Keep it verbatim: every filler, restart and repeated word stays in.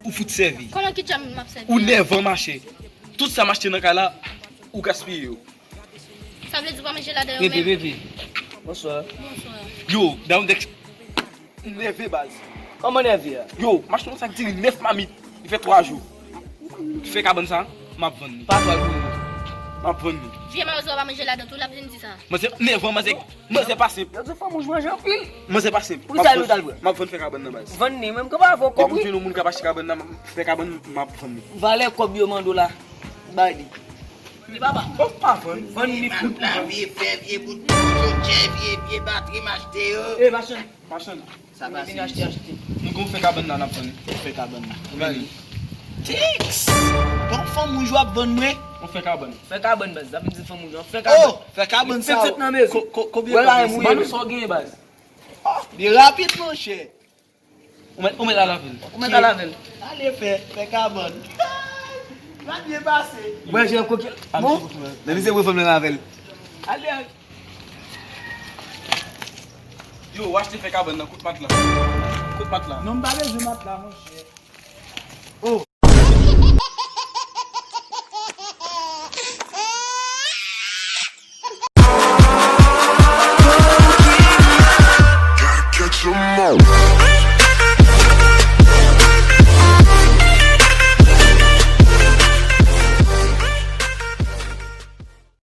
Ou fout sèvi. Konnen ki djòb m ap sèvi? Ou nèvan mache. Tout sa m achte nan kay la, ou gaspiye yo. Sa vle di w pa manje ladan yo menm? Bebe, bebe. Bonswa. Bonswa. Yo, Down Dex. M nève baz. Kòman nève a? Yo, m achte yon sak diri nèf mamit. Li fè twa jou. Fè kabann sa, m ap vann li. Pa fè l pou mwen. M ap vann li. Vye mawozo a pa manje ladan tou, l ap vin di sa. Manzè nèvan, manzè. Manzè pa senp. Yo di fanm ou manje anpil. Manzè pa senp. Pou sa yo t al vre. M ap vann fè kabann nan baz. Vann li menm, kòman avè w Depi m kòb wi? Jwenn yon moun k ap achte kabann nan, m ap fè kabann, m ap vann li. Valè kòb yo mande w la. Bay li. Li papa. Bon, pa vann. Vann li pou La vye fè, vye bout chotjè, vye, vye batri m achte yo. E machann. Machann. Sa pase. Vin achte, achte. Nou gon fè kabann la, n ap vann. Fè kabann. Vini. Tix! Bon fanm ou jwe ap vann mwen? On fè kabann. Fè kabann baz, sa vin di fanm ou jwe. Fè Oh! Kabann. Fè kabann sa. Pitit nan mezon. Ko- ko- Konbyen Wè la, tan mouye. Ban nou sa w genyen baz. Li rapid monchè. Ou mèt ou mèt al avè l. Ou mèt al avè l. Ale fè, fè kabann. Va byen pase. Mwen jan koke. Bon. Nan li se mwen fanm nan avè l. Ale. Yo, w achte fè kabann nan, kout matla. Kout matla. Non, m pa bezwen matla monchè. Gotta catch 'em all.